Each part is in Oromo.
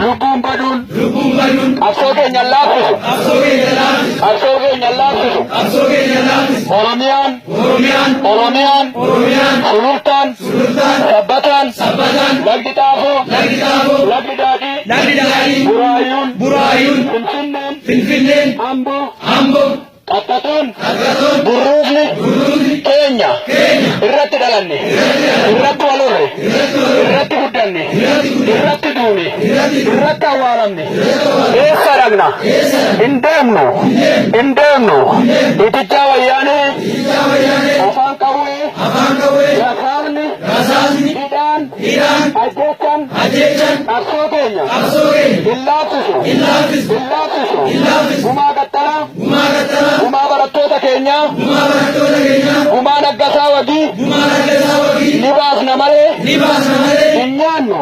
Lubbuun baduun. Qabsoo keenya hin laaffisu. Qabsoo keenya hin laaffisu. Oromiyaan. Oromiyaan. Sulultaan. Sabbataan. Lagdi Xaafoo. Lagdi Daadhii. Buraayyuun. Finfinneen. Amboo. Qaxxatuun. Burruufni. Keenya. Irratti dhalanne. Irratti wal horre. Irratti guddanne. Irratti duune. Irratti awwaalamne. Eessa dhaqna? Hin deemnu. Hin deemnu. Itichaa wayyaanee. Afaan qawwee. Rasaasni. Hidhaan. Ajjeechaan. Qabsoo keenya. Hin laaffisu. Hin laaffisu. Gumaa qaxxalaa. Gumaa barattoota keenyaa. Gumaa Naggasaa Wagii. Ni baasna malee. Hin nyaannu.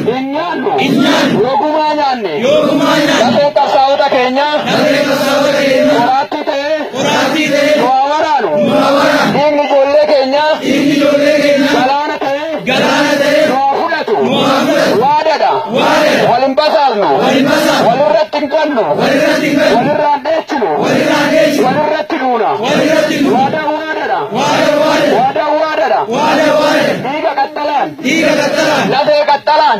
Hin nyaannu. Yoo gumaa nyaanne. Lafeen qabsaa'ota keenyaa. Qoraattii ta'ee. Nu haa waraanu. Dhiigni ijoollee keenyaa. Galaana ta'ee. Nu haa fudhatu. Waadadha. Wal hin basaasnu. Walirratti hin gannu. Walirraa hin dheechinu. Walirratti duuna. Waadaan waadadha. Waadaan waadadha. Dhiiga qaxxalaan. Lafee qaxxalaan.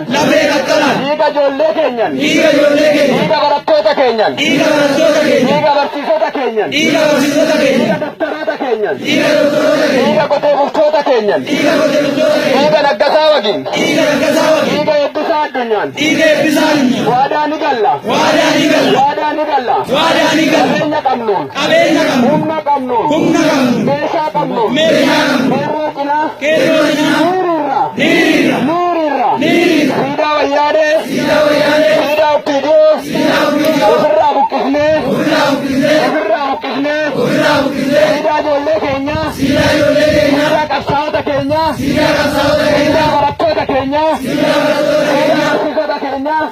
Dhiiga ijoollee keenyan. Dhiiga barattoota keenyan. Dhiiga barsiisota keenyan. Dhiiga doktaroota keenyan. Dhiiga qotee bultoota keenyan. Dhiiga Naggasaa Wagiin. Dhiiga Eebbisaa Addunyaan. Waadaa ni galla. Waadaa ni galla. Qabeenya qabnuun. Humna qabnuun. Meeshaa qabnuun. Qeerroo cinaa. Hiriirra. Hiriirra. Siidaa Wayyaanee. Siidaa OPDO. Ofirraa buqqisnee. Ofirraa buqqisnee. Siidaa ijoollee keenyaa. Siidaa qabsaa'ota keenyaa. Siidaa barattoota keenyaa. Siidaa barsiisota keenyaa.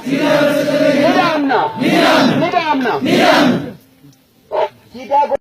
Ni dhaabna. Ni dhaabna. Siidaa.